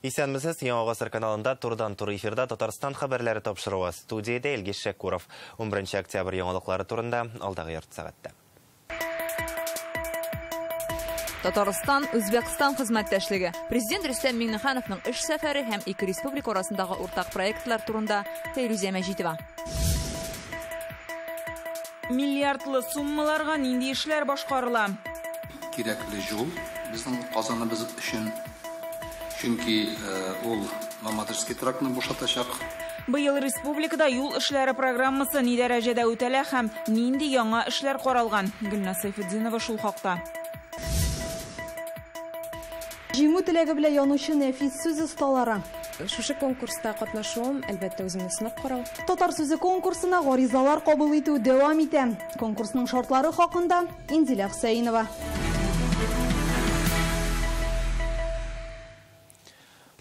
Исәнмесез, Яңа Гасыр каналында турыдан-туры эфирда Татарстан хәбәрләре тапшыруы. Студиядә Илгиз Шәкуров. 11 октябрь яңалыклары турында алдагы ярты сәгатьтә. Татарстан, Үзбәкстан хезмәттәшлеге. Президент Рөстәм Миңнехановның эш сәфәре һәм ике республика арасындагы уртак проектлар турында Фәйрүзә Мәҗитова. Миллиардлы суммаларга нинди эшләр башкарыла? Кирәкле юл безнең Казаныбыз өчен. Чөнки ул Мамадышский трактны бушатачак. Быел республикада юл эшләре программасы ни дәрәҗәдә үтәлә һәм нинди яңа эшләр каралган? Гөлназ Сайфетдинова шул хакта. Җиңү теләге белән янучы нәфис сүз осталары. Шушы конкурста катнашуым, әлбәттә, үземне сынап карау. Татар сүзе конкурсына гаризалар кабул итү дәвам итә. Конкурсның шартлары хакында Инзилә Хөсәенова.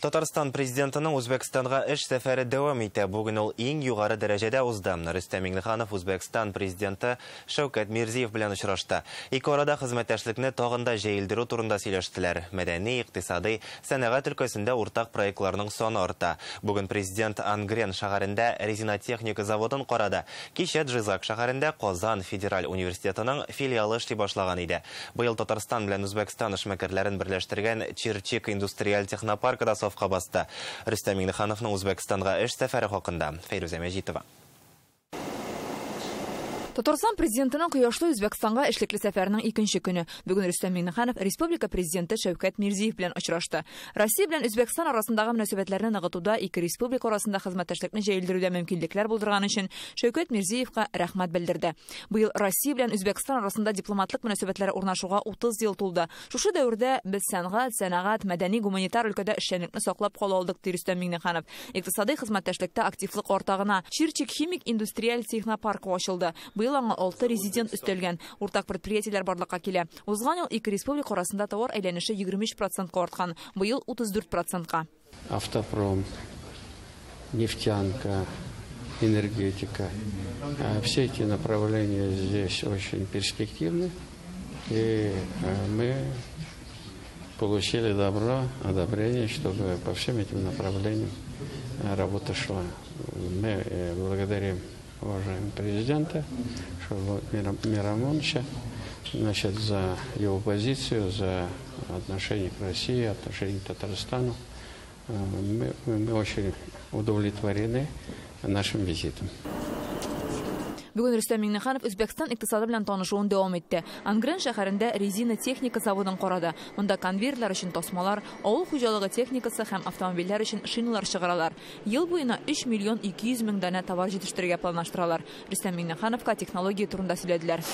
Татарстан президентының Үзбәкстанга эш сәфәре дәвам итә. Бүген ул иң югары дәрәҗәдә узды. Рөстәм Миңнеханов Үзбәкстан президенты Шәүкәт Мирзиев белән очрашты. Ике арада хезмәттәшлекне тагын да җәелдерү турында сөйләштеләр. Мәдәни, икътисади, сәнәгать өлкәсендә уртак проектларның саны арта. Бүген президент Ангрен шәһәрендә резинотехника заводын карады. Кичә Джизак шәһәрендә Казан федераль университетының филиалы эшли башлаган иде. Быел Татарстан белән Үзбәкстан эшмәкәрләрен берләштергән Чирчик индустриаль технопаркы да сафка басты. Рөстәм Миңнехановның Үзбәкстанга эш сәфәре хакында Фәйрүзә Мәҗитова. Татарстан президентының кояшлы Үзбәкстанга эшлекле сәфәренең икенче көне. Бүген Рөстәм Миңнеханов республика президенты Шәүкәт Мирзиев белән очрашты. Россия белән Үзбәкстан арасындагы мөнәсәбәтләрне ныгытуда, ике республика арасында хезмәттәшлекне җәелдерүдә мөмкинлекләр булдырган өчен Шәүкәт Мирзиевка рәхмәт белдерде. Быел Россия белән Үзбәкстан арасында дипломатлык мөнәсәбәтләре урнашуга 30 ел тулды. Шушы дәвердә без сәнгать, сәнәгать, мәдәни, гуманитар өлкәдә эшчәнлекне саклап кала алдык, ди Рөстәм Миңнеханов. Икътисади хезмәттәшлектә активлык арта гына. Чирчик химик индустриаль технопаркы ачылды. Быел аңа 6 резидент өстәлгән. Уртак предприятиеләр барлыкка килә. Узган ел ике республика арасында товар әйләнеше 23%-ка арткан, быел 34%-ка. Автопром, нефтянка, энергетика. Все эти направления здесь очень перспективны. И мы получили добро, одобрение, чтобы по всем этим направлениям работа шла. Мы благодарим уважаемого президента Мирамоновича, значит, за его позицию, за отношение к России, отношение к Татарстану. Мы очень удовлетворены нашим визитом. Бүген Рөстәм Миңнеханов Үзбәкстан икътисады белән танышуын дәвам итте. Ангрен шәһәрендә резина техника заводын карады. Монда конвейерлар өчен тасмалар, авыл хуҗалыгы техникасы һәм автомобильләр өчен шиналар чыгаралар. Ел буена 3 миллион 200 мең данә товар җитештерергә планлаштыралар. Рөстәм Миңнехановка технология турында сөйләделәр.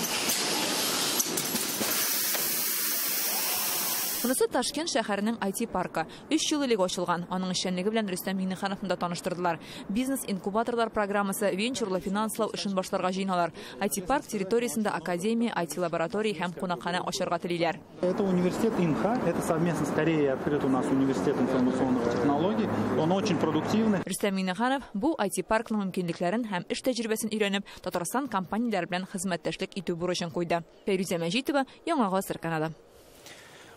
Монысы Ташкент шәһәренең IT-паркы. 3 ел элек ачылган. Аның эшчәнлеге белән Рөстәм Миңнехановны да таныштырдылар. Бизнес-инкубаторлар программасы, венчурлы финанслау эшен башларга җыеналар. IT-парк территориясендә академия, IT-лаборатория һәм кунакханә ачарга телиләр. Это университет ИНХА, это совместно с Кореей открыт у нас университет информационных технологий. Он очень продуктивный. Рөстәм Миңнеханов бу IT-паркның мөмкинлекләрен һәм эш тәҗрибәсен өйрәнеп, Татарстан компанияләре белән хезмәттәшлек итү бурычын куйды. Фәйрүзә Мәҗитова, Яңа Гасыр каналы.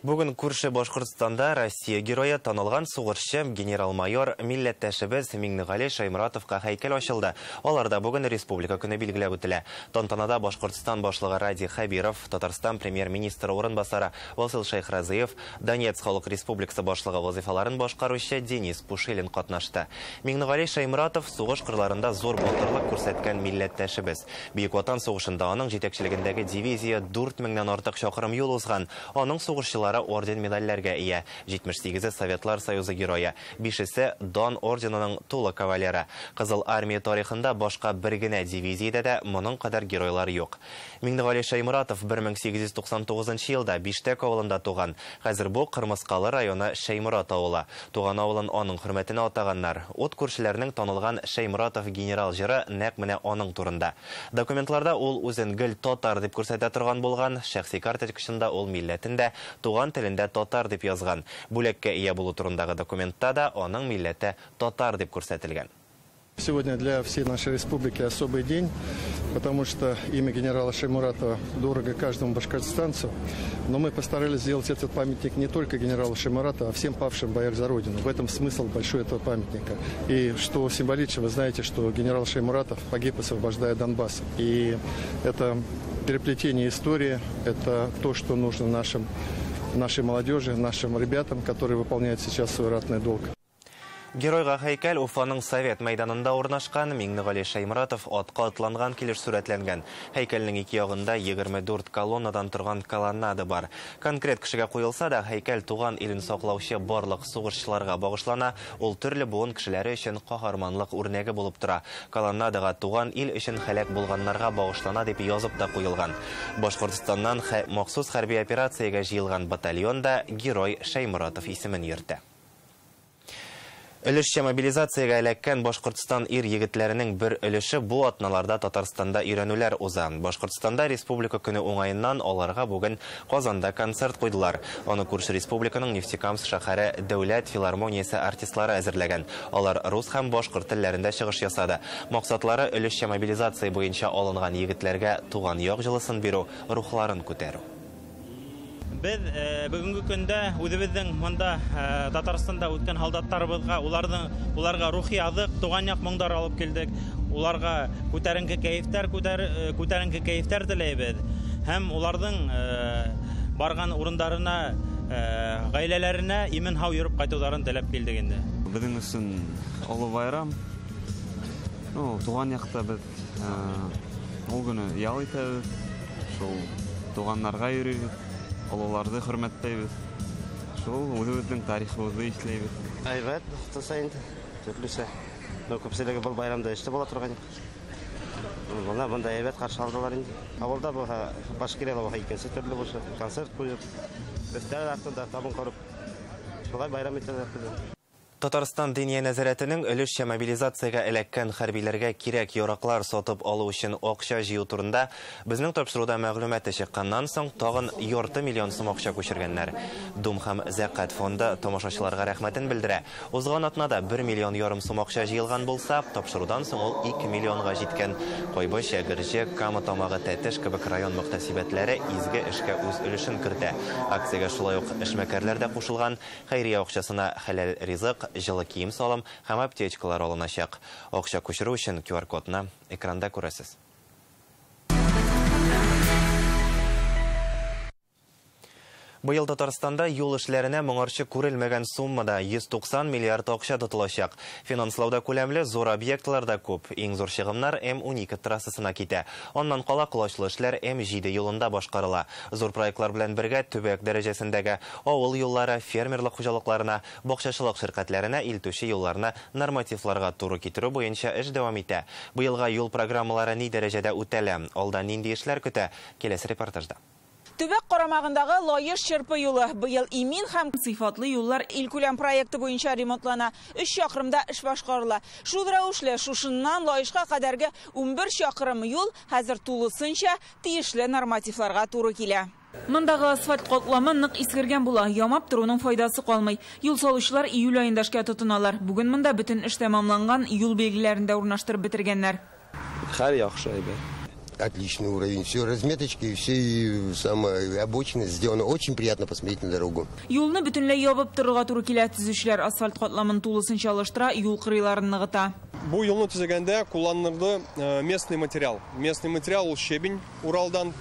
Бүген күрше Башкортстанда Россия герое танылган сугышчы генерал-майор милләттәшебез Миңнегали Шаймуратовка һәйкәл ачылды. Аларда бүген Республика көне билгеләп үтелә. Тантанада Башкортстан башлыгы Радий Хәбиров, Татарстан премьер-министры урынбасары Васил Шәйхразыев, Донецк халык республикасы башлыгы вазифаларын башкаручы Денис Пушилин катнашты. Миңнегали Шаймуратов сугыш кырларында зур батырлык күрсәткән милләттәшебез. Бөек Ватан сугышында аның җитәкчелегендәге дивизия 4000-нән артык чакрым юл узган. Аның сугышчылары орден медальләргә ия. 78-е Советлар Союзы герое, 5-се Дан орденының тулы кавалеры. Кызыл армия тарихында башка бер генә дивизиядә дә моның кадәр геройлар юк. Миңнегали Шаймуратов 1899 елда Биштәк авылында туган. Хәзер бу Кырмыскалы районы Шаймурат авылы. Туган авылын аның хөрмәтенә атаганнар. Ут күршеләрнең танылган Шаймуратов генерал җыры нәкъ менә аның турында. Документларда ул үзен гел татар дип күрсәтә торган булган, шәхси карточкасында ул милләтен дә, туган телендә татар дип язган. Бүләккә ия булу турындагы документта да аның милләте татар дип күрсәтелгән. Сегодня для всей нашей республики особый день, потому что имя генерала Шаймуратова дорого каждому башкортостанцу. Но мы постарались сделать этот памятник не только генералу Шаймуратову, а всем павшим в боях за Родину. В этом смысл большой этого памятника. И что символично, вы знаете, что генерал Шаймуратов погиб, освобождая Донбасс. И это переплетение истории, это то, что нужно нашей молодежи, нашим ребятам, которые выполняют сейчас свой ратный долг. Геройга һәйкәл Уфаның Совет мәйданында урнашкан. Миңнегали Шаймуратов атка атланган килеш сурәтләнгән. Һәйкәлнең ике ягында 24 колоннадан торган колоннада бар. Конкрет кешегә куелса да, һәйкәл туган илен саклаучы барлык сугышчыларга багышлана. Ул төрле буын кешеләре өчен каһарманлык үрнәге булып тора. Колоннадага туган ил өчен һәлак булганнарга багышлана дип язып та куелган. Башкортстаннан махсус хәрби операциягә җыелган батальон да Герой Шаймуратов исемен йөртә. Өлешчә мобилизациягә эләккән Башкортстан ир егетләренең бер өлеше бу атналарда Татарстанда өйрәнүләр уза. Башкортстанда Республика көне уңаеннан аларга бүген Казанда концерт куйдылар. Аны күрше республиканың Нефтекамск шәһәре дәүләт филармониясе артистлары әзерләгән. Алар рус һәм башкорт телләрендә чыгыш ясады. Максатлары өлешчә мобилизация буенча алынган егетләргә туган як җылысын бирү, рухларын күтәрү. Беҙ бөгөнгө көндә үҙебеҙҙең мында Татарстанда үткән һалдаттарыбыҙға, уларға рухи аҙыҡ, туған яҡ моңдары алып килдек. Уларға күтәренке кәйефтәр, күтәренке кәйефтәр теләйбеҙ. Һәм уларҙың барған урындарына, ғаиләләренә имен һау йөрөп ҡайтыуҙарын теләп килдек инде. Беҙҙең өсөн оло байрам. Туған яҡта беҙ ул көнө ял итәбеҙ, шул туғандарға йөрөйбөҙ. Ололарҙы хөрмәтләйбеҙ, шул үҙебеҙҙең тарихыбыҙҙы иҫләйбеҙ. Әйбәт, тоса инде, төрлөсә. Но күпселеге был байрамда эштә була торған. Бына бында әйбәт ҡаршы алдылар инде. Ауылда булһа, Башкирияла булһа икенсе төрлө булса, концерт ҡуйып, өҫтәл артында табын ҡороп, шулай байрам итәләр. Татарстан Диния нәзарәтенең өлешчә мобилизациягә эләккән хәрбиләргә кирәк яраклар сатып алу өчен акча җыю турында безнең тапшыруда мәгълүматы чыкканнан соң тагын 0,5 миллион сум акча күчергәннәр. Дум һәм Зәкат фонды тамашачыларга рәхмәтен белдерә. Узган атнада 1,5 миллион сум акча җыелган булса, тапшырудан соң ул 2 миллионга җиткән. Кайбыч, Әгерҗе, Кама Тамагы, Тәтеш кебек район мөхтәсибәтләре изге эшкә үз өлешен кертә. Акциягә шулай ук эшмәкәрләр дә кушылган. Хәйрия акчасына хәләл ризык, җылы кием салым һәм аптечкалар алыначак. Акча күчерү өчен QR-кодны экранда күрәсез. Быел Татарстанда юл эшләренә моңарчы күрелмәгән суммада 190 миллиард акча тотылачак. Финанслауда күләмле зур объектлар да күп. Иң зур чыгымнар М12 трассасына китә. Аннан кала колачлы эшләр М7 юлында башкарыла. Зур проектлар белән бергә төбәк дәрәҗәсендәге авыл юллары, фермерлык хуҗалыкларына, бакчачылык ширкәтләренә илтүче юлларны нормативларга туры китерү буенча эш дәвам итә. Быелга юл программалары ни дәрәҗәдә үтәлә, алда нинди эшләр көтә? Киләсе репортажда. Төбәк карамагындагы Лаеш Чырпы юлы быел имин һәм сыйфатлы юллар илкүләм проекты буенча ремонтлана. 3 чакрымда эш башкарыла. Шул рәвешле шушыннан Лаешка кадәрге 11 чакрым юл хәзер тулысынча тиешле нормативларга туры килә. Мондагы асфальт катламы нык искергән була, ямап торуның файдасы калмый. Юл салучылар июль аенда эшкә тотыналар. Бүген монда бөтен эш тәмамланган, юл билгеләрен дә урнаштырып бетергәннәр. Хәл яхшы әйбәт. Отличный уровень. Все разметочки, все самое обочины сделаны. Очень приятно посмотреть на дорогу. Юлны бөтенләй ябып торырга туры килә. Төзүчеләр асфальт катламын тулысынча алыштыра, юл кырыйларын ныгыта. Бу юлны төзегәндә кулланылды местный материал. Местный материал ул щебень Уралдан,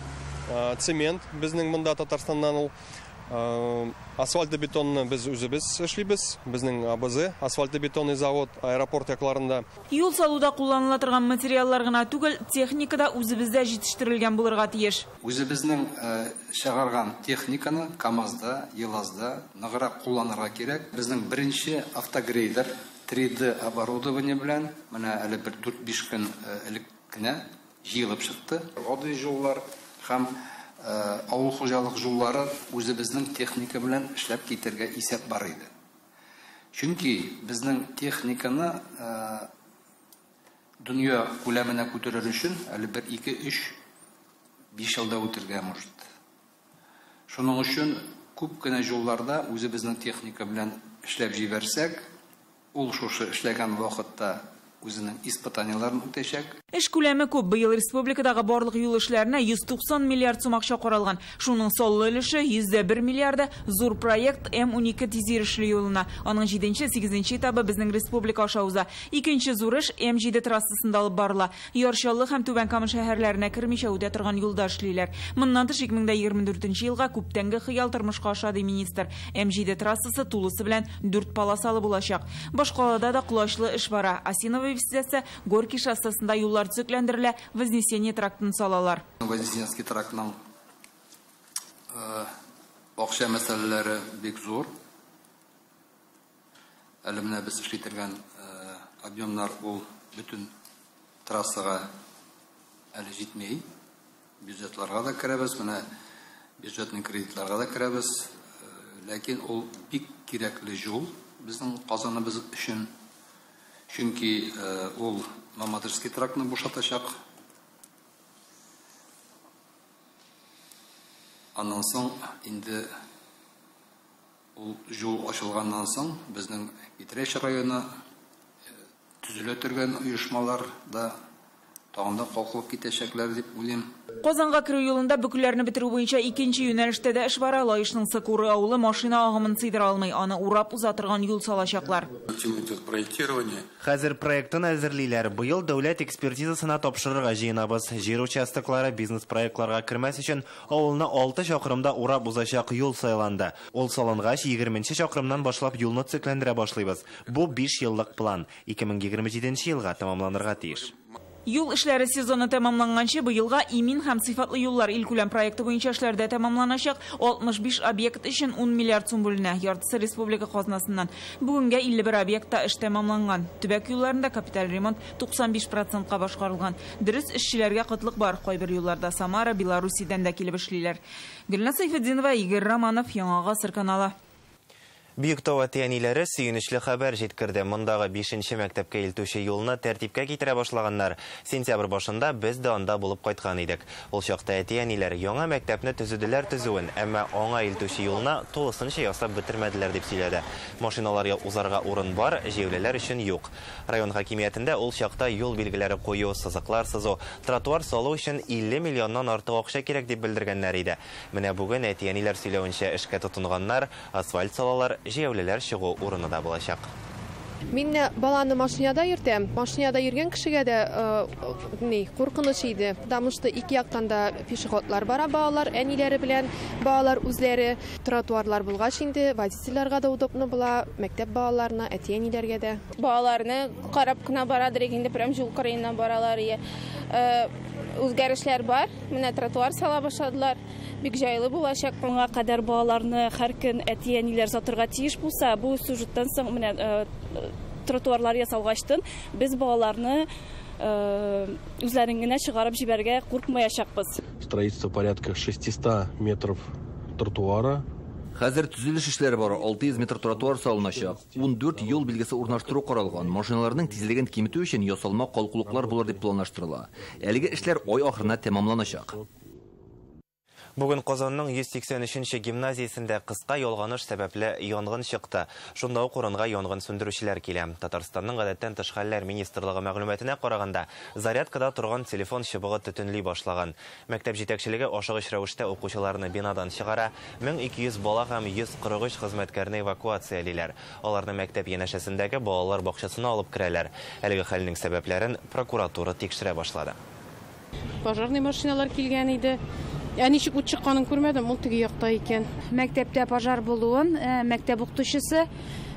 цемент безнең монда Татарстаннан ул. Асфальтобетонны без үзебез эшлибез, безнең АБЗ, асфальтобетонный завод аэропорт якларында. Юл салуда кулланыла торган материаллар гына түгел, техника да үзебездә җитештерелгән булырга тиеш. Үзебезнең чыгарган техниканы КАМАЗда, ЕЛАЗда ныграк кулланырга кирәк. Безнең беренче автогрейдер 3D оборудование белән менә әле бер 4-5 көн элек кенә җыелып чыкты. Гади юллар һәм авыл хуҗалык юллары үзебезнең техника белән эшләп китәргә исәп бар иде. Чөнки безнең техниканы дөнья күләменә күтәрер өчен әле бер 2, 3, 5 елда үтергә может. Шуның өчен күп кенә юлларда үзебезнең техника белән эшләп җибәрсәк, ул шушы эшләгән вакытта үзенең испытаниеләрен үтәчәк. Эш күләме күп. Быел республикадагы барлык юл эшләренә 190 миллиард сум акча каралган. Шуның саллы өлеше 101 миллиарды зур проект М12 тизйөрешле юлына. Аның 7-8 этабы безнең республика аша уза. Икенче зур эш М7 трассасында алып барыла. Яр Чаллы һәм Түбән Кама шәһәрләренә кермичә үтә торган юлда эшлиләр. Моннан тыш 2024 елга күптәнге хыял тормышка аша, ди министр. М7 трассасы тулысы белән 4 полосалы булачак. Башкалада да колачлы эш бара. Осиново бистәсе, Горький шоссесында юллар төзекләндерелә, Вознесение трактын салалар. Вознесенский трактның акча мәсьәләләре бик зур. Әле менә без эшли торган объемнар ул бөтен трассага әле җитми. Бюджетларга да керәбез, менә бюджетный кредитларга да керәбез. Ләкин ул бик кирәкле юл безнең Казаныбыз өчен. Чөнки ул Мамадышский трактны бушатачак. Аннан соң инде ул юл ачылганнан соң безнең Питрәч районы төзелә торган оешмалар да тагын да калкылып китәчәкләр дип уйлыйм. Казанга керү юлында бөкеләрне бетерү буенча икенче юнәлештә дә эш бара. Лаешның Сокуры авылы машина агымын сыйдыра алмый. Аны урап уза торган юл салачаклар. Хәзер проектын әзерлиләр. Быел дәүләт экспертизасына тапшырырга җыенабыз. Җир участоклары бизнес-проектларга кермәс өчен авылны 6 чакрымда урап узачак юл сайланды. Ул салынгач 20 чакрымнан башлап юлны төзекләндерә башлыйбыз. Бу 5 еллык план. 2027 елга тәмамланырга тиеш. Юл эшләре сезоны тәмамланганчы быелга имин һәм сыйфатлы юллар илкүләм проекты буенча эшләр дә тәмамланачак. 65 объект өчен 10 миллиард сум бүленә, яртысы республика казнасыннан. Бүгенгә 51 объектта эш тәмамланган. Төбәк юлларында капиталь ремонт 95%-ка башкарылган. Дөрес, эшчеләргә кытлык бар. Кайбер юлларда Самара, Белоруссиядән дә килеп эшлиләр. Гөлназ Сайфетдинова, Игорь Романов, Яңа Гасыр каналы. Биектау әти-әниләре сөенечле хәбәр җиткерде. Мондагы 5-нче мәктәпкә илтүче юлны тәртипкә китерә башлаганнар. Сентябрь башында без дә анда булып кайткан идек. Ул чакта әти-әниләр яңа мәктәпне төзеделәр төзүен, әмма аңа илтүче юлны тулысынча ясап бетермәделәр дип сөйләде. Машиналар узарга урын бар, җәяүлеләр өчен юк. Район хакимиятендә ул чакта юл билгеләре кую, сызыклар сызу, тротуар салу өчен 50 миллионнан артык акча кирәк дип белдергәннәр иде. Менә бүген әти-әниләр сөйләвенчә эшкә тотынганнар, асфальт салалар, җәяүлеләр чыгу урыны да булачак. Мин баланы машинада йөртәм. Машинада йөргән кешегә дә куркыныч иде. Потому что ике яктан да пешеходлар бара, балалар әниләре белән, балалар үзләре. Тротуарлар булгач инде водительләргә дә удобно була, мәктәп балаларына, әти-әниләргә дә. Балаларны карап кына барадыр инде, прям юл кырыеннан баралар. Үзгәрешләр бар. Менә тротуар сала башладылар. Бик җайлы булачак. Моңа кадәр балаларны һәр көн әти-әниләр сатырга тиеш булса, бу сюжеттан соң менә тротуарлар ясалгачтын без балаларны үзләрен генә чыгарып җибәрергә куркмаячакбыз. Строительство порядка 600 метров тротуара. Хәзер төзелеш эшләре бара, 600 метр тротуар салыначак. 14 юл билгесе урнаштыру каралган. Машиналарның тизлеген киметү өчен ясалма калкулыклар булыр дип планлаштырыла. Әлеге эшләр ай ахырына тәмамланачак. Бүген Казанның 183-нче гимназиясендә кыска ялганыш сәбәпле янгын чыкты. Шунда ук урынга янгын сүндерүчеләр килә. Татарстанның гадәттән тыш хәлләр министрлыгы мәгълүматына караганда, зарядкада торган телефон чыбыгы төтенли башлаган. Мәктәп җитәкчелеге ашыгыч рәвештә укучыларны бинадан чыгара, 1200 бала һәм 143 хезмәткәрне эвакуациялиләр. Аларны мәктәп янәшәсендәге балалар бакчасына алып керәләр. Әлеге хәлнең сәбәпләрен прокуратура тикшерә башлады. Пожарный машиналар килгән иде. Ә ничек ут чыкканын күрмәдем, ул теге якта икән. Мәктәптә пожар булуын мәктәп укытучысы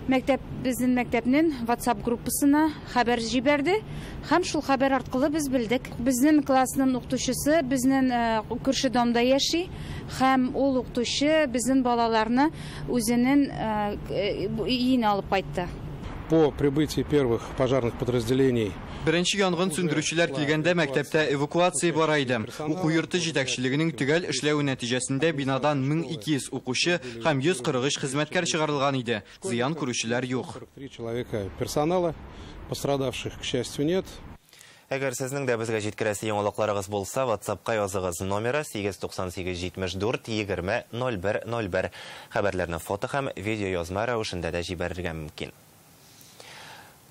безнең мәктәпнең WhatsApp группасына хәбәр җибәрде һәм шул хәбәр аркылы без белдек. Безнең классның укытучысы безнең күрше домда яши һәм ул укытучы безнең балаларны үзенең өенә алып кайтты. По прибытии первых пожарных подразделений Беренче янгын сүндерүчеләр килгәндә мәктәптә эвакуация бара иде. Уку йорты җитәкчелегенең төгәл эшләве нәтиҗәсендә бинадан 1200 укучы һәм 143 хезмәткәр чыгарылган иде. Зыян күрүчеләр юк. 3 человека персонала, пострадавших, к счастью, нет. Әгәр сезнең дә безгә җиткерәсе яңалыкларыгыз булса, WhatsApp-ка языгыз. Номеры 898 74 20 01 01. Хәбәрләрне фото һәм видео язма рәвешендә дә җибәрергә мөмкин.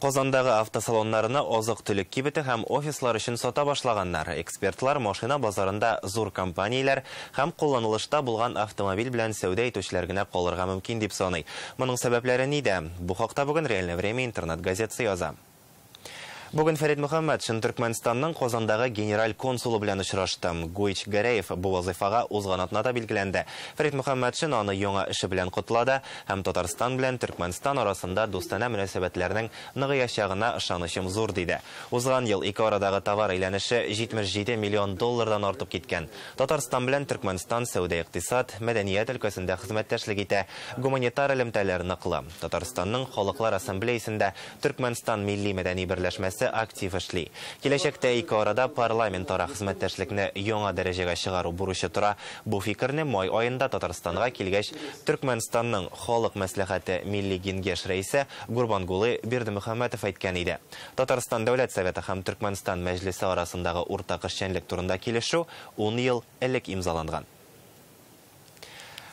Казандагы автосалоннарны азык-төлек кибете һәм офислар өчен сата башлаганнар. Экспертлар машина базарында зур компанияләр һәм кулланылышта булган автомобиль белән сәүдә итүчеләр генә калырга мөмкин дип саный. Моның сәбәпләре нидә? Бу хакта бүген Реальное время интернет-газетасы яза. Бүген Фәрид Мөхәммәтшин Төркмәнстанның Казандагы генераль консулы белән очрашты. Гуич Гәрәев бу вазыйфага узган атнада билгеләнде. Фәрид Мөхәммәтшин аны яңа эше белән котлады һәм Татарстан белән Төркмәнстан арасында дустанә мөнәсәбәтләрнең ныгыячагына ышанычым зур диде. Узган ел ике арадагы товар әйләнеше 77 миллион доллардан артып киткән. Татарстан белән Төркмәнстан сәүдә-икътисад, мәдәният өлкәсендә хезмәттәшлек итә, гуманитар элемтәләр ныклы. Татарстанның Халыклар Ассамблеясында Төркмәнстан милли мәдәни берләшмәсе актив эшли. Киләчәктә ике арада парламентара хезмәттәшлекне яңа дәрәҗәгә чыгару бурычы тора. Бу фикерне май аенда Татарстанга килгәч Төркмәнстанның Халык мәслихәте милли киңәш рәисе Гурбангулы Бердымөхәммәтов әйткән иде. Татарстан Дәүләт Советы һәм Төркмәнстан Мәҗлесе арасындагы уртак эшчәнлек турында килешү 10 ел элек имзаланган.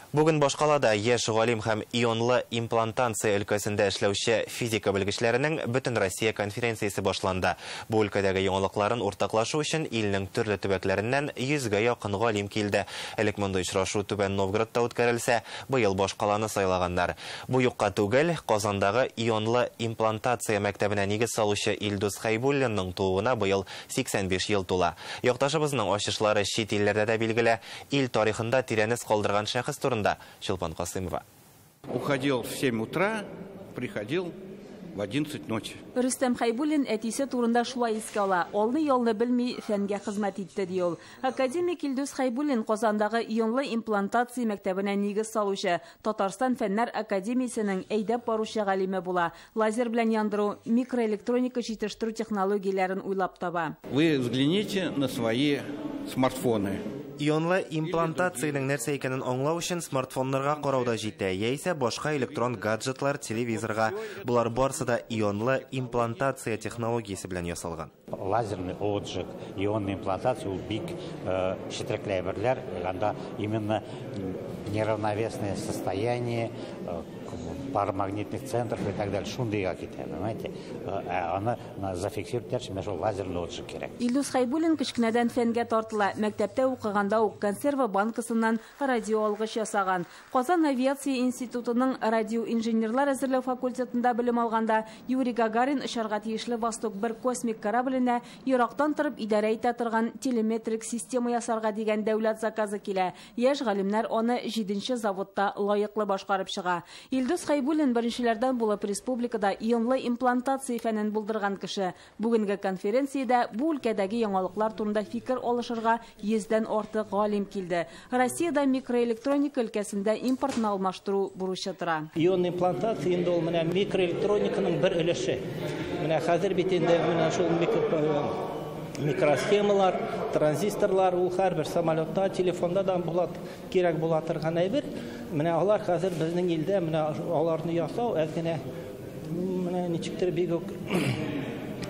Бүген башкалада яшь галим һәм ионлы имплантация өлкәсендә эшләүче физика белгечләренең Бөтенроссия конференциясе башланды. Бу өлкәдәге яңалыкларын уртаклашу өчен илнең төрле төбәкләреннән 100гә якын галим килде. Элек мондый очрашу Түбән Новгородта үткәрелсә, быел башкаланы сайлаганнар. Бу юкка түгел, Казандагы ионлы имплантация мәктәбенә нигез салучы Илдус Хәйбуллинның тууына быел 85 ел тула. Якташыбызның ачышлары чит илләрдә дә билгеле, ил тарихында тирән эз калдырган шәхес турында Чулпан Касымова. Уходил в 7 утра, приходил в 11 ночи. Рөстәм Хәйбуллин әтисе турында шулай искә ала. Алны-ялны белми фәнгә хезмәт итте ди ул. Академик Илдус Хәйбуллин Казандагы ионлы имплантация мәктәбенә нигез салучы, Татарстан Фәннәр академиясенең әйдәп баручы галиме була. Лазер белән яндыру, микроэлектроника җитештерү технологияләрен уйлап таба. Вы взгляните на свои смартфоны. Ионлы имплантациянең нәрсә икәнен аңлау өчен смартфоннарга карау да җитә, яисә башка электрон гаджетлар, телевизорга. Болар барысы да ионлы имплантация технологиясе белән ясалган. Лазерный отжиг, ионная имплантация ул бик четрекле әйберләр, анда именно неравновесное состояние парамагнитных центров и так далее. Шундыйга китә, понимаете? Аны зафиксировать итәр өчен менә шул лазерный отжиг кирәк. Илдус Хәйбуллин кечкенәдән фәнгә тартыла. Мәктәптә укыганда ук консерва банкасыннан радиоалгыч ясаган. Казан авиация институтының радиоинженерлар әзерләү факультетында белем алганда Юрий Гагарин очарга тиешле Восток 1 космик кораблена ерактан торып идарә итә торган телеметрик система ясарга дигән дәүләт заказы килә. Яшь галимнәр аны 7нче заводта лаеклы башкарып чыга. Илдус Хәйбуллин беренчеләрдән булып республикада ионлы имплантация фәнен булдырган кеше. Бүгенге конференциядә бу өлкәдәге яңалыклар турында фикер алышырга 100дән артык галим килде. Россиядә микроэлектроника өлкәсендә импортны алмаштыру бурычы тора. Ионлы имплантация инде ул менә микроэлектрониканың бер өлеше. Менә хәзер бит инде менә шул микросхемалар, транзисторлар ул һәрбер самолетта, телефонда да була, кирәк була торган әйбер. Менә алар хәзер безнең илдә менә аларны ясау әз генә менә ничектер бик үк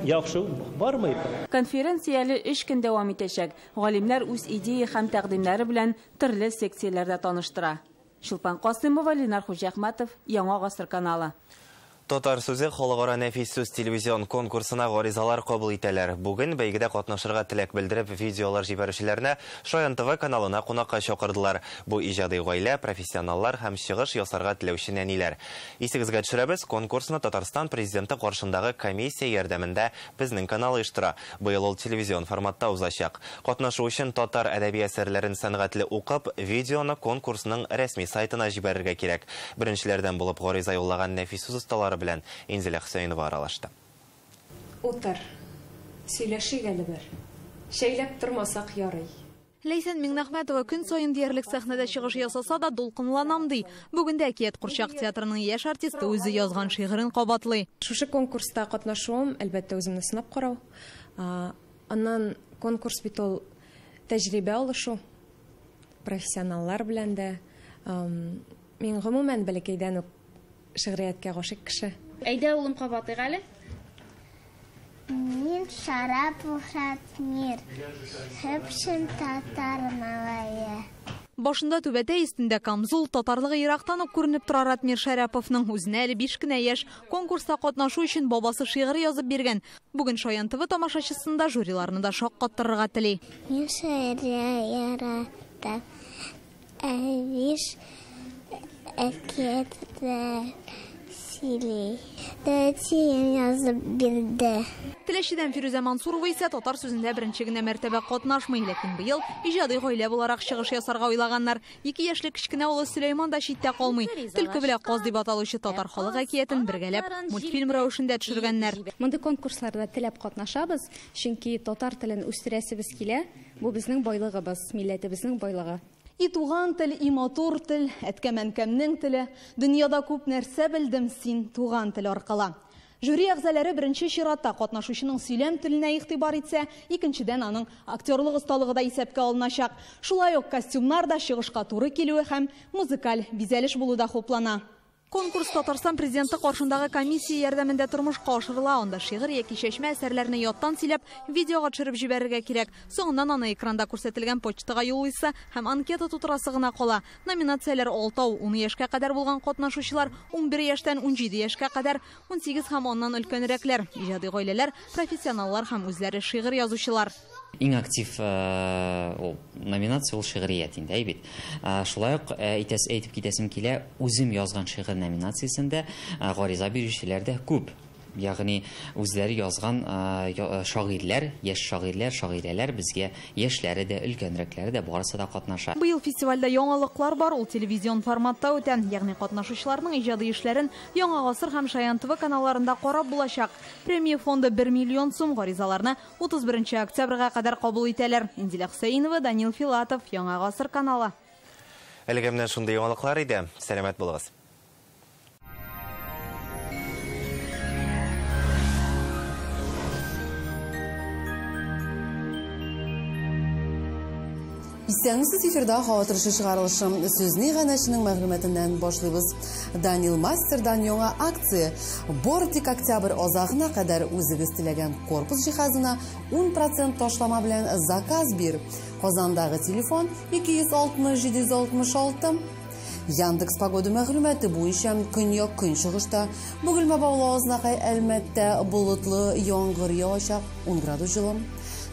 яхшы бармый. Конференция әле 3 көн дәвам итәчәк. Галимнәр үз идея һәм тәкъдимнәре белән төрле секцияләрдә таныштыра. Чулпан Касымова, Ленар Хуҗахматов, Яңа Гасыр каналы. Татар сүзе халыкара нәфис сүз телевизион конкурсына гаризалар кабул итәләр. Бүген бәйгедә катнашырга теләк белдереп видеолар җибәрүчеләрне Шаян ТВ каналына кунакка чакырдылар. Бу иҗади гаилә, профессионаллар һәм чыгыш ясарга теләүче нәниләр. Исегезгә төшерәбез, конкурсны Татарстан президенты каршындагы комиссия ярдәмендә безнең канал оештыра. Быел ул телевизион форматта узачак. Катнашу өчен татар әдәби әсәрләрен сәнгатьле укып, видеоны конкурсның рәсми сайтына җибәрергә кирәк. Беренчеләрдән булып гариза юллаган нәфис сүз осталары белән Инзилә Хөсәенова аралашты. Утыр. Сөйләшик әле бер. Шәйләп тормасак ярый. Ләйсән Миңнәхмәтова көн саен диярлек сәхнәдә чыгыш ясаса да дулкынланам ди. Бүген дә Әкият курчак театрының яшь артисты үзе язган шигырен кабатлый. Шушы конкурста катнашуым, әлбәттә, үземне сынап карау. Аннан конкурс бит ул тәҗрибә алышу. Профессионаллар белән дә. Мин гомумән бәләкәйдән үк шигърияткә гашыйк кеше. Әйдә, улым, кабатлыйк әле. Мин Шарапов Ратмир, чып-чын татар малае. Башында түбәтәй, өстендә камзул, татарлыгы ерактан ук күренеп тора Ратмир Шәрәповның. Үзенә әле 5 кенә яшь. Конкурста катнашу өчен бабасы шигырь язып биргән. Бүген Шаян ТВ тамашачысын да, жюриларны да шаккаттырырга тели. Мин шигырь яратам. Әбиш әкиятләр сөйли. Әтием язып бирде. Теләчедән Фирүзә Мансурова исә татар сүзендә беренче генә мәртәбә катнашмый, ләкин быел иҗади гаилә буларак чыгыш ясарга уйлаганнар. 2 яшьлек кечкенә улы Сөләйман да читтә калмый. Төлке белән каз дип аталучы татар халык әкиятен бергәләп мультфильм рәвешендә төшергәннәр. Мондый конкурсларда теләп катнашабыз, чөнки татар телен үстерәсебез килә. Бу безнең байлыгыбыз, милләтебезнең байлыгы. И туган тел, и матур тел, әткәм-әнкәмнең теле. Дөньяда күп нәрсә белдем син туган тел аркылы. Жюри әгъзалары беренче чиратта катнашучының сөйләм теленә игътибар итсә, икенчедән аның актерлык осталыгы да исәпкә алыначак. Шулай ук костюмнар да чыгышка туры килүе һәм музыкаль бизәлеш булу да хуплана. Конкурс Татарстан президенты каршындагы комиссия ярдәмендә тормышка ашырыла. Анда шигырь яки чәчмә әсәрләрне яттан сөйләп, видеога төшереп җибәрергә кирәк. Соңыннан аны экранда күрсәтелгән почтага юллыйсы һәм анкета тутырасы гына кала. Номинацияләр 6, 10 яшькә кадәр булган катнашучылар, 11 яшьтән 17 яшькә кадәр, 18 һәм аннан өлкәнрәкләр, иҗади гаиләләр, профессионаллар һәм үзләре шигырь язучылар. Иң актив номинация ул шигърият инде, әй бит. Шулай ук әйтеп китәсем килә, үзем язган шигырь номинациясендә гариза бирүчеләр дә күп. Ягъни үзләре язган шагыйрьләр, яшь шагыйрьләр, шагыйрәләр безгә яшьләре дә, өлкәнрәкләре дә барысы да катнаша. Быел фестивальдә яңалыклар бар, ул телевизион форматта үтә. Ягъни катнашучыларның иҗади эшләрен Яңа гасыр һәм Шаян ТВ каналларында карап булачак. Премия фонды 1 миллион сум, гаризаларны 31 октябрьгә кадәр кабул итәләр. Индилә Хөсәенова, Данил Филатов, Яңа гасыр каналы. Әлегә менә шундый яңалыклар иде. Сәламәт булыгыз. Исәнмесез, эфирда һава торышы чыгарылышы. Сүзне иганәченең мәгълүматыннан башлыйбыз. Данил Мастердан яңа акция. Бары тик октябрь азагына кадәр үзегез теләгән корпус җиһазына 10% ташлама белән заказ бир. Казандагы телефон 260 766. Яндекс погода мәгълүматы буенча көньяк көнчыгышта Бөгелмә Баулы Азнакай Әлмәттә болытлы яңгыр явачак 10 градус җылы.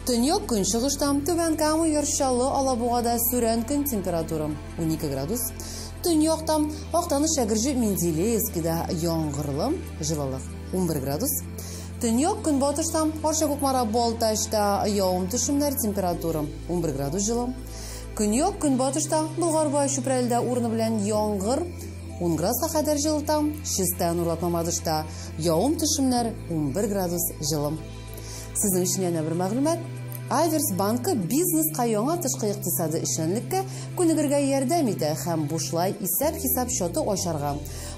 Төньяк көнчыгышта Түбән Кама, Яр Чаллы, Алабугада сүрән көн температура 12 градус. Төньякта Актаныш, Әгерҗе, Менделеевскида яңгырлы, җылылык 11 градус. Төньяк көнбатышта Арча, Кукмара, Балтачта явым-төшемнәр, температура 11 градус җылы. Көньяк көнбатышта Болгар, Чүпрәледә урыны белән яңгыр 10 градуска кадәр җылыта. Чистай, Нурлат, Мамадышта явым-төшемнәр 11 градус җылы. Сезнең өчен янә бер мәгълүмат. Аверс банкы бизнеска яңа тышкы икътисады эшчәнлеккә күнегергә ярдәм итә һәм бушлай исәп-хисап счеты ачарга.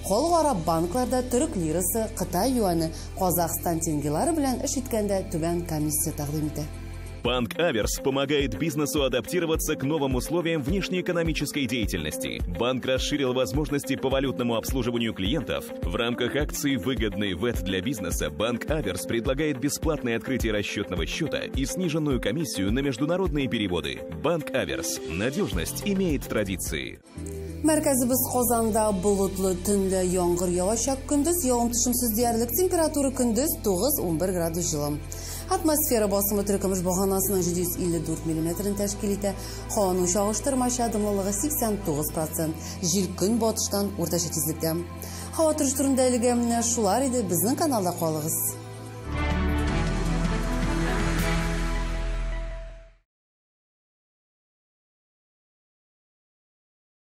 Халыкара банкларда төрек лирасы, Кытай юаны, Казахстан тенгалары белән эш иткәндә түбән комиссия тәкъдим итә. Банк Аверс помогает бизнесу адаптироваться к новым условиям внешнеэкономической деятельности. Банк расширил возможности по валютному обслуживанию клиентов. В рамках акции «Выгодный ВЭТ для бизнеса» Банк Аверс предлагает бесплатное открытие расчетного счета и сниженную комиссию на международные переводы. Банк Аверс. Надежность имеет традиции. Мәркәзебез Казанда болытлы, төнлә яңгыр явачак, көндез явым-төшемсез диярлек, температура көндез 9-11 градус җылы. Атмосфера басымы теркемеш баганасының 754 миллиметрын тәшкил итә. Һаваның чагыштырмача дымлылыгы 89%. Җил көнбатыштан уртача тизлектә. Һава торышы турында әлегә менә шулар иде. Безнең каналда калыгыз.